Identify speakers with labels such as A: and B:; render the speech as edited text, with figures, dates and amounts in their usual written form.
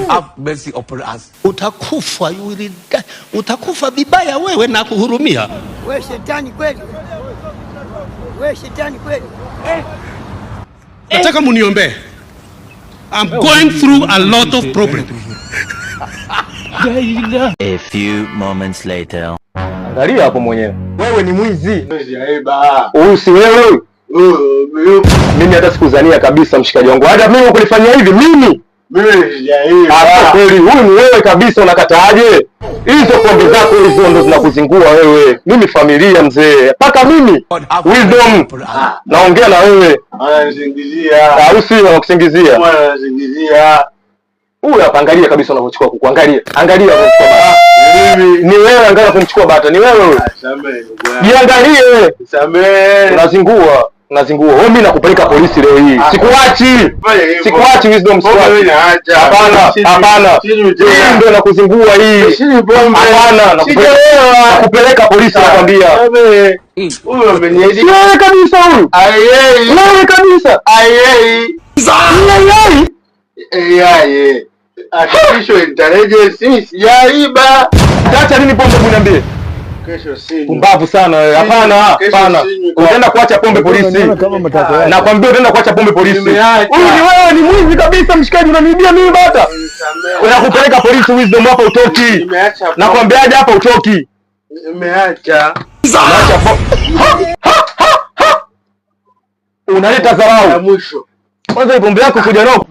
A: Have mercy upon us.
B: Utakufa, you will die. Utakufa vibaya wewe na kuhurumia.
C: We shetani kweli! We shetani kweli!
B: Nataka muniombee. I'm going through a lot of problems.
D: A few moments later.
E: Angalia hapo mwenyewe. Wewe ni mwizi. Huyu si wewe huyu. Mimi hata sikuzania kabisa, mshikaji wangu. Hata mimi kunifanyia hivi mimi. Ah, kweli huyu ni wewe kabisa, unakataaje? Hizo pombe zako hizo ndo zinakuzingua wewe. Mimi familia, mzee. Paka mimi.
A: God have
E: Wisdom.
A: Upon us.
E: Naongea na wewe.
F: Ananisingizia.
E: Au si wanakusingizia?
F: Ananisingizia.
E: Huyu hapa, angalia kabisa unavyochukua kuku. Angalia. Angalia unavyochukua bata. Ni wewe, angalia kumchukua bata. Ni wewe wewe.
F: Samehe, ndugu yangu.
E: Jiangalie wewe.
F: Samehe.
E: Unazingua. Unazingua. Wewe, mimi nakupeleka polisi leo hii. Sikuachi.
F: Fanya hivyo.
E: Sikuachi, Wisdom,
F: Pombe
E: sikuachi.
F: mimi naacha.
E: Hapana, hapana.
F: Sinywi
E: Hii
F: tena.
E: ndio nakuzingua hii.
F: Sinywi pombe.
E: Hapana,
F: Sijalewa.
E: nakupeleka polisi, nakwambia.
F: Samehe. Huyu ameniahidi.
E: Si wewe kabisa huyu.
F: Ayei.
E: Wewe kabisa.
F: Ayei.
E: Ayai.
F: AI. Artificial intelligence. Sijaiba.
E: Acha nini pombe, uniambie.
F: Kesho sinywi.
E: Pumbavu sana wewe. Hapana,
F: Kesho
E: hapana.
F: sinywi.
E: Utaenda kuacha pombe polisi.
G: Kama matako yake.
E: Nakwambia utaenda kuacha pombe polisi.
F: Nimeacha.
E: Huyu ni wewe, ni mwizi kabisa mshikaji, unaniibia mimi bata.
F: Nisamehe.
E: Unakupeleka polisi, Wisdom, hapa utoki.
F: Nimeacha pombe.
E: Nakwambiaje, hapa utoki.
F: Nimeacha.
E: Unaacha ha, ha, ha, ha. Unaleta
F: Ya
E: dharau.
F: mwisho.
E: Kwanza hii pombe yako kuja nao.